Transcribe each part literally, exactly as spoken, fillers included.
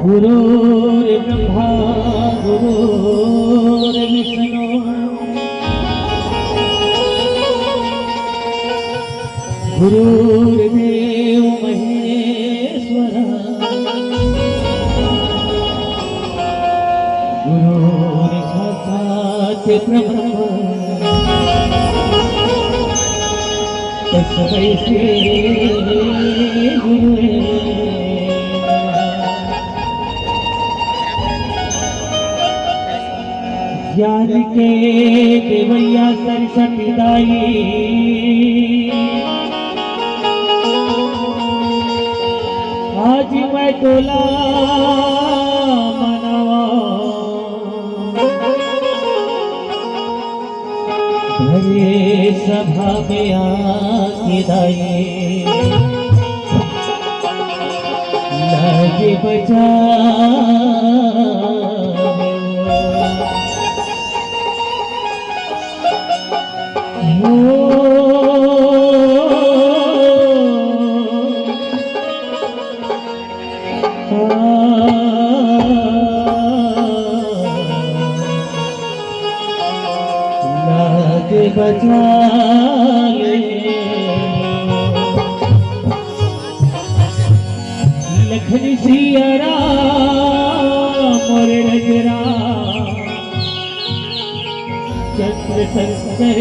गुरुर्ब्रह्मा गुरुर्विष्णु गुरुर्देव महेश्वर गुरुर्साक्षात् परब्रह्म तस्मै श्री गुरुवे नमः। ज्ञान के देवैया सरस्वती दाई, आज मैं तोला मनावा। भरे सभा में आके दाई, लाज बचा। लाज बचा ले। लखन सिया राम मोरे रजरा चंद्र शंकर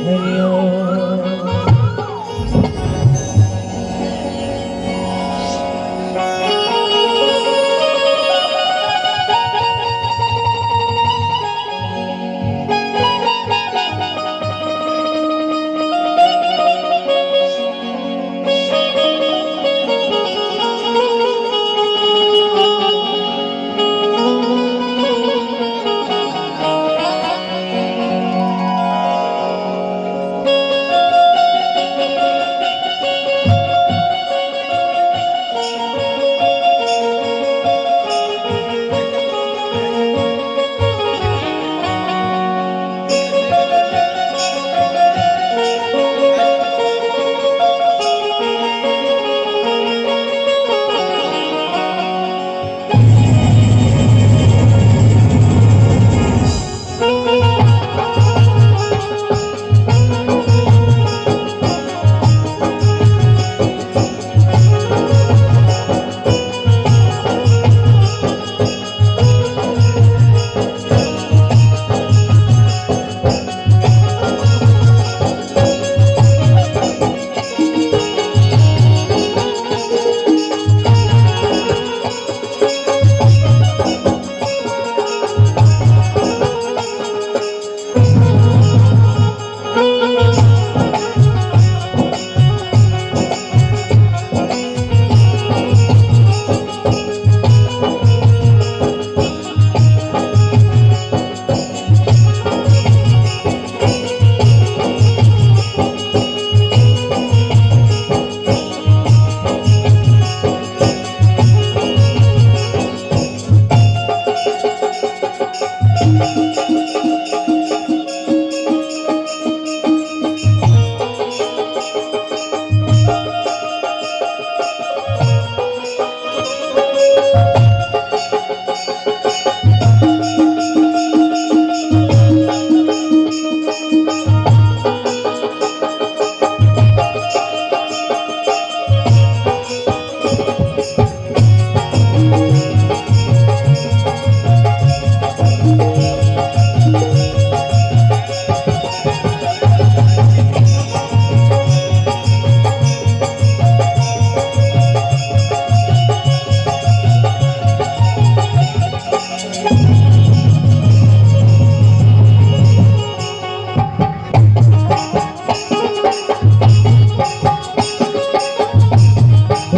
हरिओ।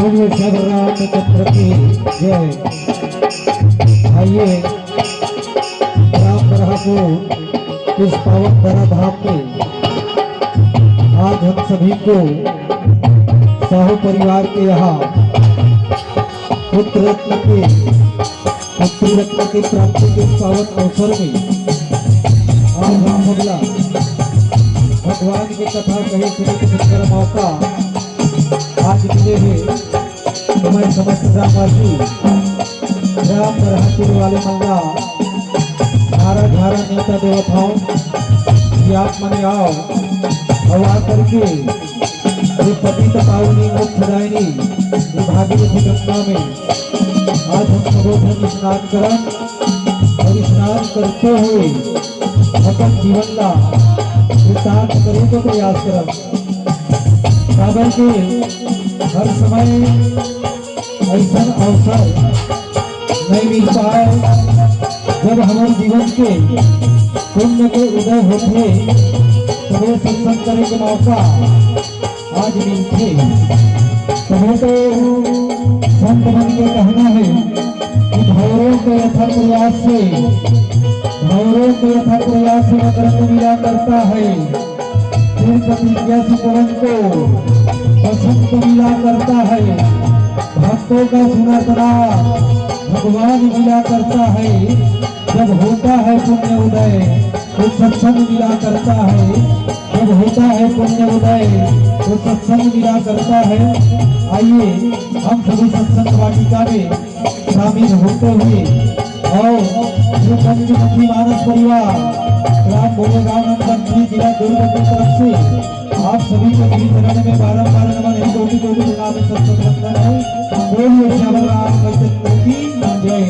बोलिए सब रामचंद्र की जय। आइए, राम प्रभु को इस पावन धरा धाम में आज हम सभी को साहू परिवार के यहाँ पुत्र रत्न के, पुत्री रत्न की प्राप्ति के पावन अवसर में आज हम सबला भगवान की कथा कहे सुने के सुंदर मौका आज मिले हैं। मैं समस्त ग्रामवासी, ग्राम बरहापुर वाले मन ला झारा झारा नेवता देवत हौं कि आप मन आओ, अउ आ करके ये पतित पावनी मोक्षदायिनी ये भागीरथी गंगा में आज हम सबो झन स्नान करन अउ स्नान करते हुए अपन जीवन ला कृतार्थ करे के प्रयास करन। काबर के हर समय अइसन अवसर नइ मिल पाए, जब हमर जीवन के पुण्य के उदय होथे, तभे सत्संग करे के मौका आज मिलथे। तभे तो संत मन के कहना हे कि भैरव के यथा प्रयास से, भैरव के यथा प्रयास से मकरंद मिला करता है, फिर प्रतिज्ञा से पवन को बसंत मिला करता है, भक्तों का सुनरपना भगवान मिला करता है। जब होता है पुण्य उदय तो सत्संग मिला करता है, जब होता है पुण्य उदय तो सत्संग मिला करता है। आइए हम सभी सत्संग वाटिका में शामिल होते हुए और जो पंचमुखी मानस परिवार ग्राम भोलेगांव नंबर थ्री, जिला दुर्ग की तरफ से आप सभी को श्री चरण में बारंबार नमन है, कोटि कोटि प्रणाम है, सत्संग वंदन है। बोलिए श्याम राम चंद्र की जय।